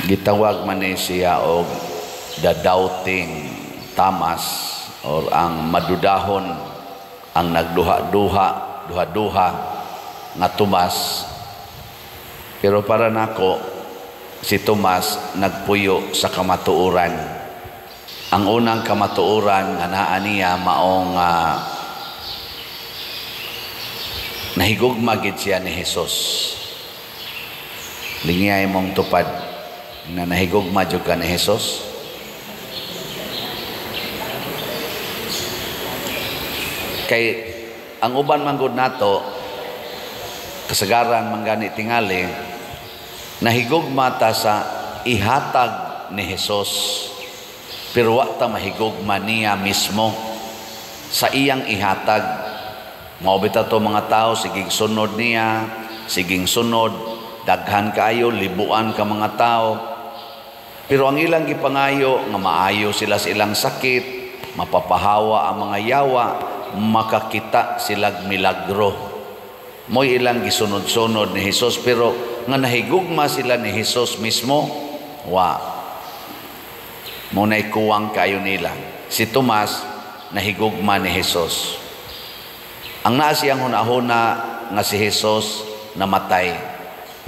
Gitawag man ni siya og the doubting Thomas or ang madudahon, ang nagduha-duha, duha-duha nga Tomas. Pero para nako, si Tomas nagpuyo sa kamatuoran. Ang unang kamatuoran nga naa niya maong nahigugma gid siya ni Jesus. Lingiyay mong tupad na nahigugma jud ka ni Jesus. Kay ang uban man gud nato, kasagaran man gani tingali, nahigugma ta sa ihatag ni Jesus, pero wa ta mahigugma niya mismo sa iyang ihatag. Mao bitaw to mga tao, siging sunod niya, siging sunod, daghan kaayo, libuan ka mga tao. Pero ang ilang gipangayo nga maayo sila sa ilang sakit, mapapahawa ang mga yawa, makakita silag milagro. Mo'y ilang gisunod-sunod ni Jesus, pero nga nahigugma sila ni Jesus mismo, wa. Muna'y kuwang kayo nila. Si Tomas, nahigugma ni Jesus. Ang naa siyang hunahuna nga si Jesus namatay.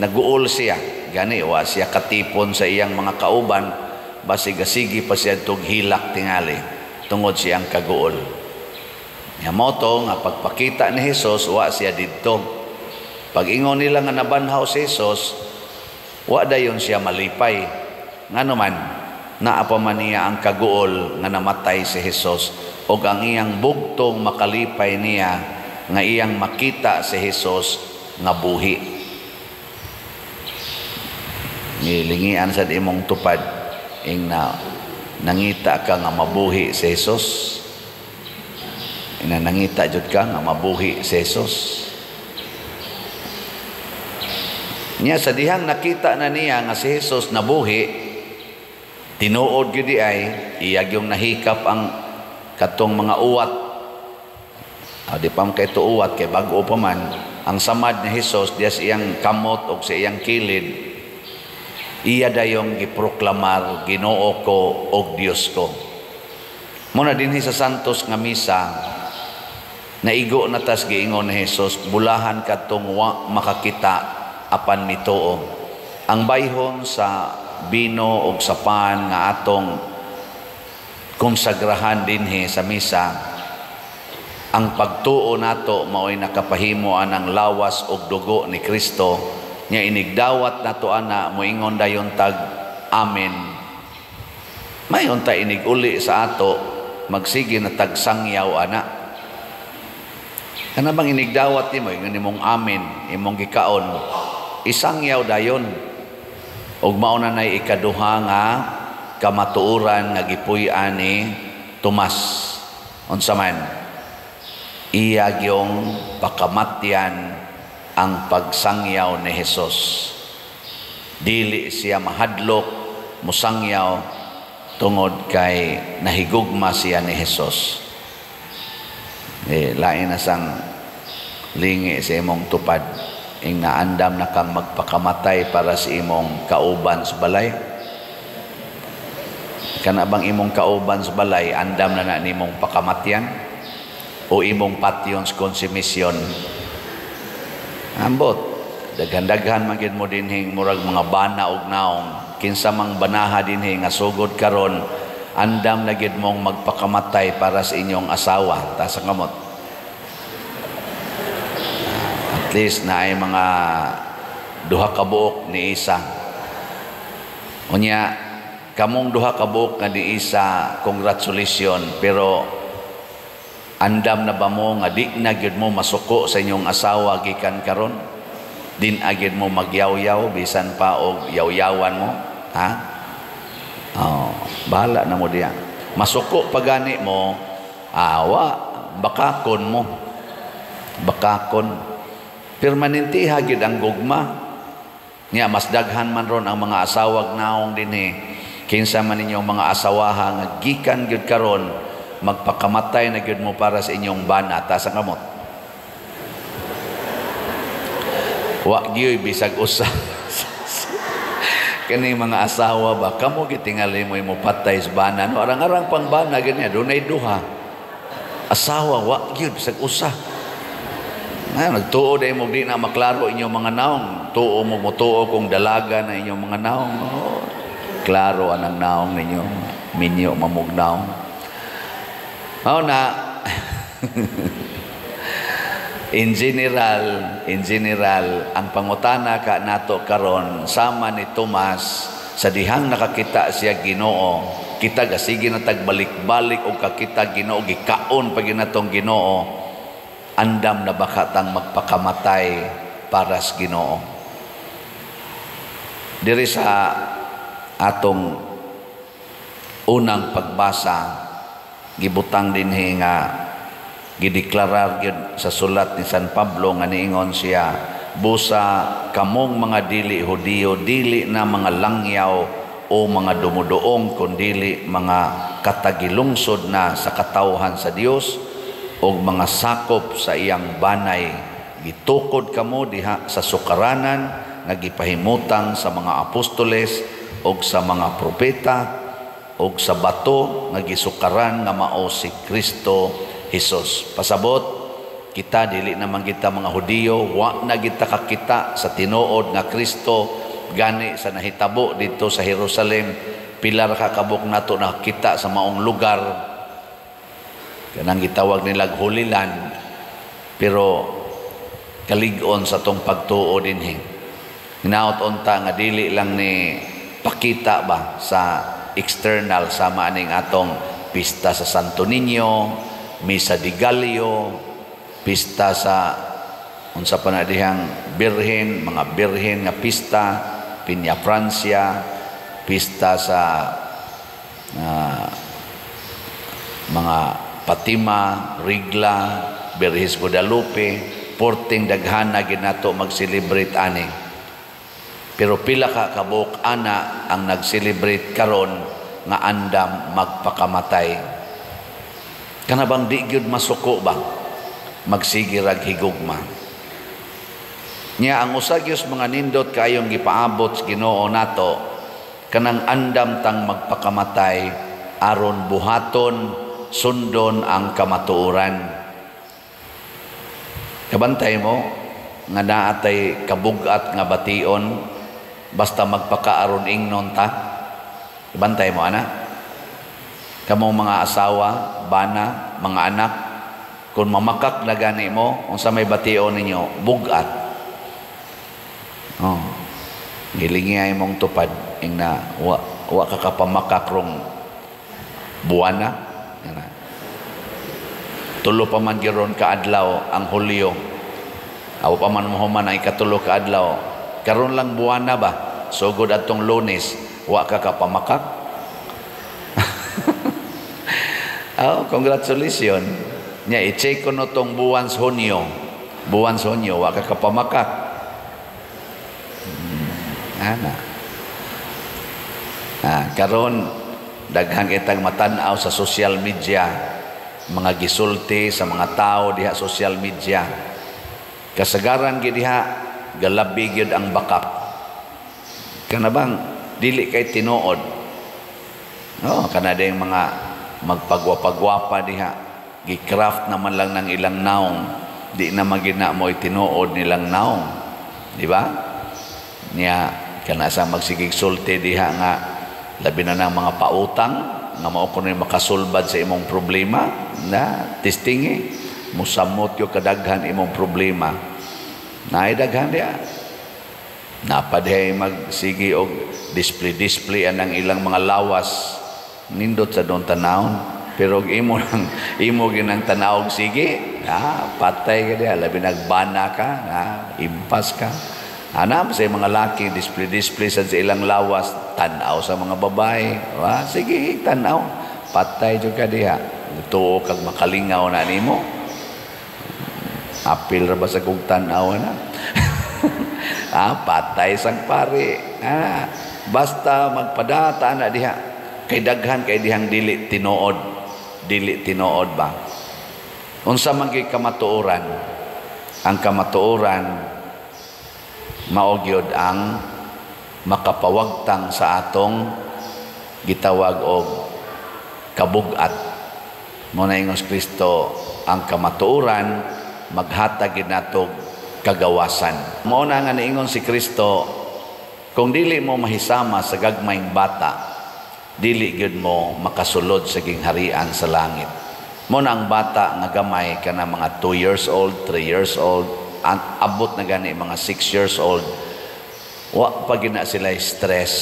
Naguol siya. Gani, wa siya katipon sa iyang mga kauban, basig-asigi pa siya tug hilak tingali, tungod siyang kaguol. Nga mao to nga pagpakita ni Jesus, wa siya didto. Pag-ingon nila nga nabanhaw si Jesus, wa dayon siya malipay. Ngano man, naa pa man niya ang kaguol nga namatay si Jesus, ug ang iyang bugtong makalipay niya nga iyang makita si Jesus nga buhi. Nilingian sa imong tupad ing na nangita ka nga mabuhi si Jesus. Ina nangita jud ka nga mabuhi si Jesus. Nya sa dihang nakita na niya nga si Jesus nabuhi, tinuod gyud di ay iyag yung nahikap ang katong mga uwat. Di pa man kay uwat kay bag-o pa man ang samad ni Jesus diya sa iyang kamot og sa iyang kilid. Iya dayong giproklamar, Ginoo ko og Dios ko. Muna dinhi sa Santos nga misa, naigo na tas giingon ni Jesus, bulahan kadtong wa makakita apan mituo. Ang bayhon sa bino og sa pan nga atong konsagrahan dinhi sa misa, ang pagtuo nato mao'y nakapahimo anang lawas og dugo ni Kristo. Nya inigdawat nato ana, moingon dayon tag amen. Mayon ta iniguli sa ato, magsige na tag sangyaw ana. Kana bang inigdawat nimo, ingon nimong amen, imong gikaon, isangyaw dayon. Ug mao na nay ikaduha nga kamatuoran nga gipuy-an ni Tomas. Unsa man? Iya gyong pakamatyan ang pagsangyaw ni Jesus. Dili siya mahadlok musangyaw tungod kay nahigugma siya ni Jesus. Lain na sang lingi sa imong tupad ing naandam na kang magpakamatay para sa imong kauban sa balay. Kana bang imong kauban sa balay andam na na nimong pakamatyan o imong patyon sa konsumisyon? Ambot, daghan-daghan man gid mo dinhing murag mga bana og naong. Kinsa mang banaha dinhi nga sugod karon, andam na gid mong magpakamatay para sa inyong asawa. Taas ang kamot. At least na ay mga duha ka buok ni isa. Unya, kamong duha ka buok nga ni isa, congratulations, pero andam na ba mo nga di na gyud mo masuko sa inyong asawa gikan karon? Din agid mo magyawyaw bisan pa og yawyawan mo, ha? Oh, bahala na mo diya. Masuko pa gani mo, awa, bakakon mo. Bakakon. Permanente ha gyud ang gugma. Nya mas daghan man ron ang mga asawag naong dinhi. Kinsa man ninyong mga asawaha nga gikan gyud karon, magpakamatay na gyud mo para sa inyong bana. Taas ang kamot. Wa gyud bisag usa. Kani mga asawa ba, kamo gitingali mo mo patay sa bana. No, arang-arang pang bana ganyan, dunay duha. Asawa, wa gyud bisag usa. Na, nagtuo dahil mo di na maklaro inyong mga naong. Tuo mo motuo kung dalaga na inyong mga naong. Oh, klaro anang naong ninyo. Minyo mamog naong. Mao na, in general, ang pangutana ka nato karon, sama ni Tomas sa dihang nakakita siya Ginoo, kita gasige na tagbalik-balik og kakita Ginoo, gikaon pa ginatong Ginoo, andam na baka tang magpakamatay para sa Ginoo? Diri sa atong unang pagbasa, gibutang dinhi nga gideklarar gyud sa sulat ni San Pablo nga niingon siya, "Busa kamong mga dili Hudiyo dili na mga langyaw o mga dumuduong, kundili mga katagilungsod na sa katawhan sa Dios og mga sakop sa iyang banay. Gitukod kamo diha sa sukaranan nga gipahimutang sa mga apostoles og sa mga propeta og sa bato nga gisukaran nga mao si Kristo Jesus." Pasabot, kita dili naman kita mga Hudiyo, wa na kita kakita sa tinuod nga Kristo. Gani sa nahitabo dito sa Jerusalem, pila ra ka kabuk nato nakita sa maong lugar kanang gitawag nilag Holy Land, pero kalig-on sa tong pagtuo dinhi. Hinaot unta nga dili lang ni pakita ba sa external, sama aning atong pista sa Santo Niño, Misa de Gallo, pista sa unsa pa na dihang birhen, mga birhen nga pista, Pinya Francia, pista sa mga Fatima, Rigla, Birhis Guadalupe, porting daghana ginato mag-celebrate ani. Pero pila ka kabuok ana ang nag-celebrate karon nga andam magpakamatay? Kana bang di gyud masuko ba? Magsige rag higugma. Nya ang usa gyud mga nindot kayong gipaabot sa Ginoo nato, kanang andam tang magpakamatay aron buhaton, sundon ang kamatuoran. Kabantay mo nga naatay kabugat nga bation basta magpakaaron ingnon ta. Kabantay mo ana? Kamo mga asawa, bana, mga anak, kung mamakak na gani mo, unsa may bation ninyo? Bugat. Oh. Gilingi ay mong tupad ing na wa ka kapamakak rong buwana. Yana. 3 pa man giron ka adlaw ang Hulyo. Aw pa man mohuman ang ikatulo ka adlaw. Karon lang buwana ba? Sugod atong Lunes, wa ka kapamakak. Oh, congratulations. Nya i-check ko no tong buwan sa Hunyo. Buwan sa Hunyo, wa ka kapamakak. Ana. Ah, karon daghan kitang matan-aw sa social media, mga gisulti sa mga tao diha social media. Kasagaran gid diha galabi gyud ang bakak. Kana bang dili kay tinuod? No, kana ding mga magpagwapa-gwapa diha, gi-craft naman lang ng ilang naong, di na magina mo tinuod nilang naong, di ba? Niya kana sa magsigig sulti diha nga labi na ng mga pautang nga mao kuno makasulbad sa imong problema, na testingi musamot yo kadaghan imong problema. Naay daghan diha. Napadhay magsigi og display-display anang ilang mga lawas, nindot sa doon tanawon, pero og imo nang imo ginang tanaw sige, patay ka diha, labi nagbana ka, impas ka. Ana sa mga laki display-display sa ilang lawas, tan-aw sa mga babae, sige tan-aw, patay jud ka diha. Tuo kag makalingaw na nimo. Apil ra ba sa kog tan-aw na? Patay sang pare. Basta magpadata na diha. Kay daghan kay dihang dili tinuod. Dili tinuod ba? Unsa man gyud kamatuoran? Ang kamatuoran mao gyud ang Makapawagtang sa atong gitawag og kabugat. Mao na ingon si Kristo, ang kamatuoran maghatag gid nato kagawasan. Mao na nga niingon si Kristo, kung dili mo mahisama sa gagmayng bata, dili gyud mo makasulod sa gingharian sa langit. Mao na ang bata nga gamay, kana mga 2 years old, 3 years old, abot na gani mga 6 years old, wa pa gyud na sila stress,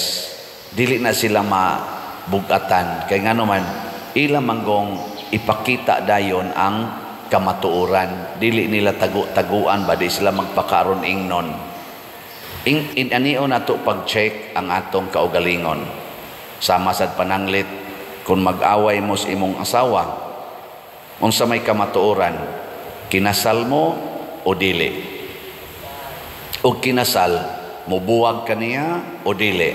dili na sila mabugatan, kay ngano man ila manggong ipakita dayon ang kamatuoran, dili nila tagu-taguan ba, di sila magpakaron ingnon. In anion nato pag-check ang atong kaugalingon. Sama sad pananglit kung mag-away mo sa imong asawa, unsa may kamatuoran, kinasal mo o dili? O kinasal, mubuwag ka niya o dili?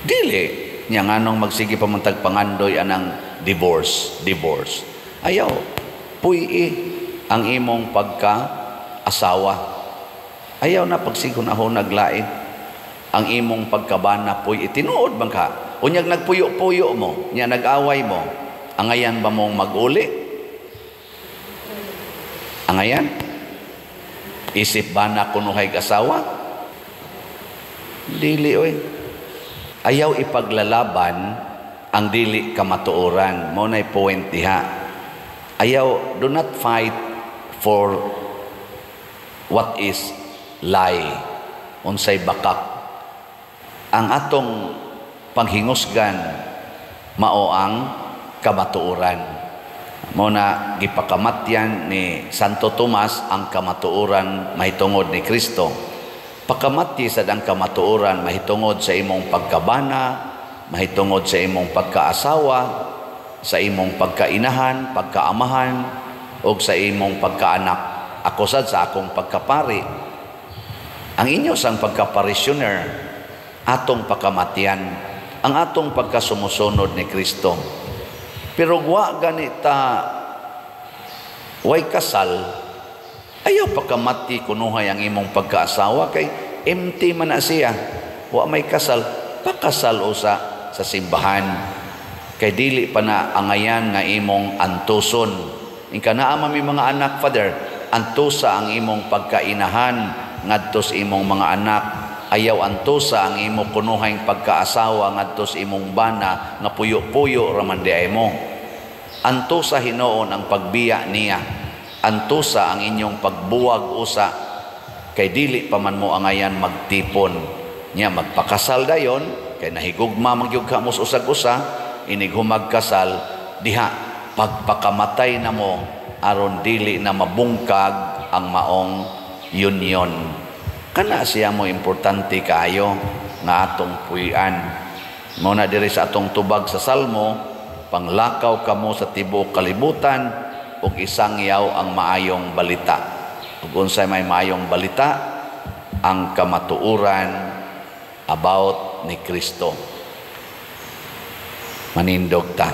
Dili. Nya nganong magsige pa man tag pangandoy anang divorce, divorce? Ayaw puy ang imong pagka asawa. Ayaw na pagsigon ako naglain. Ang imong pagkabana puy tinuod bang ka? Unyag nagpuyo-puyo mo, nya nag-away mo, angayan ba mong mag-uli? Angayan? Isip ba na kunuhay asawa? Dili oy. Ayaw ipaglalaban ang dili kamatuoran. Mao nay point diha. Ayaw, do not fight for what is lie. Unsay bakak. Ang atong panghingusgan mao ang kamatuoran. Mao na gipakamatyan ni Santo Tomas ang kamatuoran mahitungod ni Kristo. Pakamatyi sad ang kamatuoran mahitungod sa imong pagkabana, mahitungod sa imong pagkaasawa, sa imong pagkainahan, pagkaamahan, o sa imong pagkaanak. Ako sad sa akong pagkapari. Ang inyo sang pagkaparishioner, atong pakamatyan, ang atong pagkasumusunod ni Kristo. Pero wa ganita way kasal, ayaw pakamati kunuhay ang imong pagkaasawa kay empty man na siya. Wa may kasal, pakasal usa sa simbahan. Kay dili pa na angayan nga imong antuson. Inka naa mi mga anak, Father, antusa ang imong pagkainahan ngadto sa imong mga anak. Ayaw antusa ang imong kunuhayng pagkaasawa ngadto sa imong bana nga puyo-puyo raman di ay mo. Antusa hinuon ang pagbiya niya. Antusa ang inyong pagbuwag usa kay dili pa man mo angayan magtipon. Nya magpakasal dayon kay nahigugma man gyud ka mo sa usag-usa, inig humagkasal diha pagpakamatay na mo aron dili na mabungkag ang maong union. Kana siya mo importante kaayo nga atong puy-an. Mao na diri sa atong tubag sa Salmo, panglakaw kamo sa tibuok kalibutan ug isangyaw ang maayong balita. Ug unsay may maayong balita? Ang kamatuoran about ni Kristo. Manindog ta.